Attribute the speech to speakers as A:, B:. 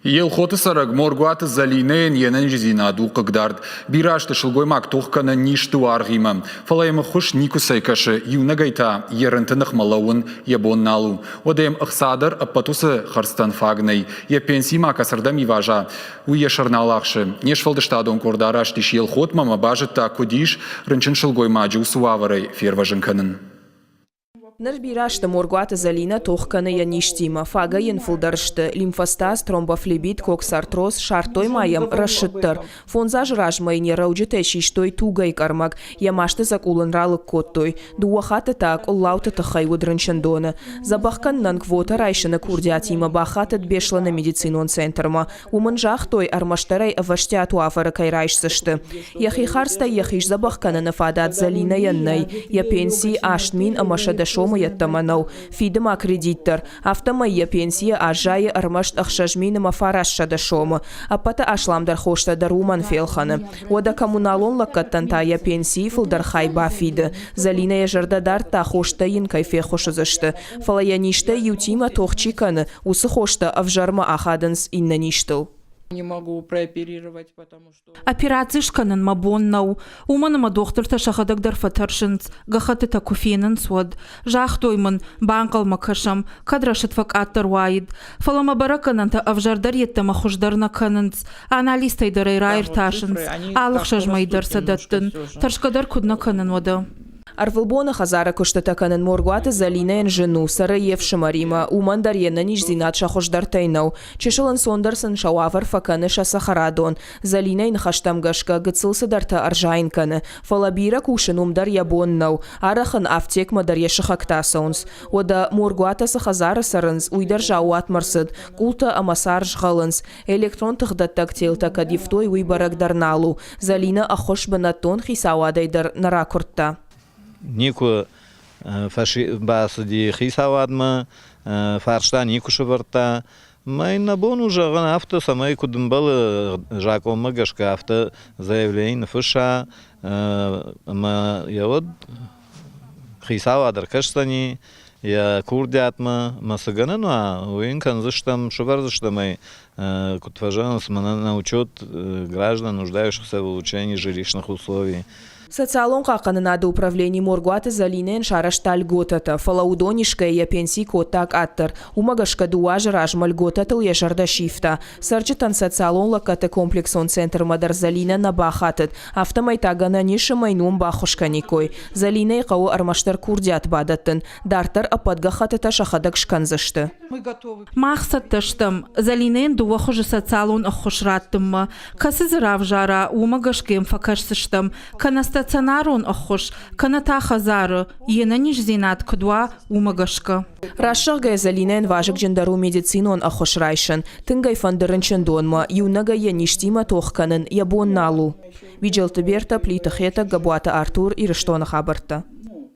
A: Елхоты цӕрӕг Моргуаты Зӕлинӕйӕн йе нӕниздзинад у хъыгдард. Бирӕ азты сылгоймаг тох кӕны низты уаргъимӕ. Фӕлӕ йӕм ӕххуыс никуыцӕй кӕсы, иунӕгӕй та йӕ рынты ныхмӕ лӕууын йӕ бон нал у. Уӕдӕ йӕм ӕхца дӕр ӕппӕт уыцы хӕрдзтӕн фаг нӕй. Йӕ пенси ма кӕцырдӕм иваза, уый йӕ сӕр нал ахсы. Не сфӕлдыстадон къорд араст ис Елхотмӕ ӕмӕ базыдта, куыд ис рынчын сылгоймаджы уыцы уавӕрӕй фервӕзын кӕнын.
B: Ныр бирӕ азты Моргуаты Зӕлинӕ тох кӕны йӕ низтимӕ, фагӕй йын фылдӕр сты лимфостаз, тромбофлебит, коксартроз, сардтой ма йӕм рӕсыд дӕр. Фондз азы размӕ йын йӕ рӕуджытӕй систой тугӕй къӕрмӕг, йӕ масты дзӕкъул ын ралыг кодтой. Дыууӕ хатты та къуыллауты тыххӕй уыд рынчындоны. Дзӕбӕх кӕнынӕн квотӕ райсыны курдиатимӕ бахатыд Беслӕны медицинон центрмӕ. Уым ын загътой, ӕрмӕстдӕр ӕй ӕвӕстиат уавӕры кӕй райсдзысты. Йӕхи хӕрдзтӕй йӕхи сдзӕбӕх кӕныны фадат Зӕлинӕйӕн нӕй, йӕ пенси 8100 сомы йеддӕмӕ нӕу, фиды ма кредит дӕр, афтӕмӕй йӕ пенсийӕ аззайы ӕрмӕст 6900 сомы. Ӕппӕты асламдӕр хостӕ дӕр уымӕн фелхӕны. Уӕдӕ коммуналон лӕггӕдтӕн та йӕ пенсийы фылдӕр хай бафиды. Зӕлинӕ йӕ зӕрдӕ дардта, хостӕ йын кӕй феххуыс уыдзысты. Фӕлӕ йӕ низтӕй иутимӕ тох чи кӕны, уыцы хостӕ ӕвзӕрмӕ ахадынц иннӕ низтыл.
C: Операци скӕнын мӕ бон нӕу, уымӕн ӕмӕ дохтыртӕ сӕхӕдӕг дӕр фӕтӕрсынц, гӕххӕттытӕ куы фенынц, уӕд. Загътой мын, банхъӕлмӕ кӕсӕм, кӕд рӕсыд фӕкъаддӕр уаид. Фӕлӕ мӕ бӕрӕггӕнӕнтӕ ӕвзӕрдӕр йеддӕмӕ хуыздӕр нӕ кӕнынц. Анализтӕй дӕр ӕй раиртасынц, алы хсӕз мӕй дӕр сӕ дӕттын. Тӕрсгӕ дӕр куыд нӕ кӕнын уӕдӕ?
B: Ӕрвылбоны хӕдзары куыстытӕ кӕнын Моргуаты Зӕлинӕйӕн зын у, цӕры йе фсымӕримӕ, уымӕн дӕр йе нӕниздзинад сӕ хуыздӕртӕй нӕу. Чысыл ӕнцондӕр сын сӕ уавӕр фӕкӕны сӕ цӕхӕрадон. Зӕлинӕйы ныхӕстӕм гӕсгӕ, гыццыл цыдӕртӕ ӕрзайын кӕны, фӕлӕ бирӕ кусын уым дӕр йӕ бон нӕу, арӕх ын афтекмӕ дӕр йӕ сыхӕгтӕ ацӕуынц. Уӕдӕ, Моргуатӕ цы хӕдзары цӕрынц, уый дӕр заууатмӕ рцыд, къултӕ ӕмӕ цар згъӕлынц, электрон тыхдӕттӕг телтӕ кӕд ивтой, уый бӕрӕг дӕр нал у. Зӕлинӕ ӕххуыс бынӕттон хицауадӕй дӕр нӕ ракуырдта.
D: Никуы бацыди хицауадмӕ, фарста никуы сӕвӕрдта. Мӕ йын нӕ бон у зӕгъын афтӕ, цӕмӕй куыд ӕмбӕлы закъонмӕ гӕсгӕ, афтӕ заявлени ныффысса ӕмӕ йӕ уӕд хицауад ӕркӕсдзӕни йӕ курдиатмӕ ӕмӕ цы гӕнӕн уа, уый йын кӕндзыстӕм, сӕвӕрдзыстӕм ӕй, куыд фӕзӕгъынц, мӕнӕ на учет граждан, нуждающихся в улучшении жилищных условий.
B: Социалон хъахъхъӕнынады управлени Моргуаты Зӕлинӕйӕн сарӕзта льготӕтӕ, фӕлӕ уыдон исгӕйӕ йӕ пенси кодта къаддӕр. Уымӕ гӕсгӕ дыууӕ азы размӕ льготӕтыл йӕ зӕрдӕ сивта. Цӕрджытӕн социалон лӕггӕдты комплексон центрмӕ дӕр Зӕлинӕ нӕ бахатыд, афтӕмӕй та гӕнӕн ис ӕмӕ йын уым баххуыс кӕниккой. Зӕлинӕйы хъӕуы ӕрмӕстдӕр курдиат бадӕттын, дарддӕр ӕппӕт гӕххӕттытӕ сӕхӕдӕг скӕндзысты.
C: Мах цӕттӕ стӕм, Зӕлинӕйӕн дыууӕ хуызы социалон ӕххуыс раттынмӕ. Кӕцы дзы равзара, уымӕ гӕсгӕ йӕм фӕкӕсдзыстӕм, кӕнӕ стационарон ӕххуыс, кӕнӕ та хӕдзары, йе нӕниздзинад куыд уа, уымӕ гӕсгӕ.
B: Раст зӕгъгӕйӕ, Зӕлинӕйӕн вазыгджындӕр у медицинон ӕххуыс райсын. Тынг ӕй фӕнды рынчындонмӕ, иунӕгӕй йӕ низтимӕ тох кӕнын йӕ бон нал у. Биджелты Бертӕ, Плиты Хетӕг, Габуаты Артур, Ирыстоны хабӕрттӕ.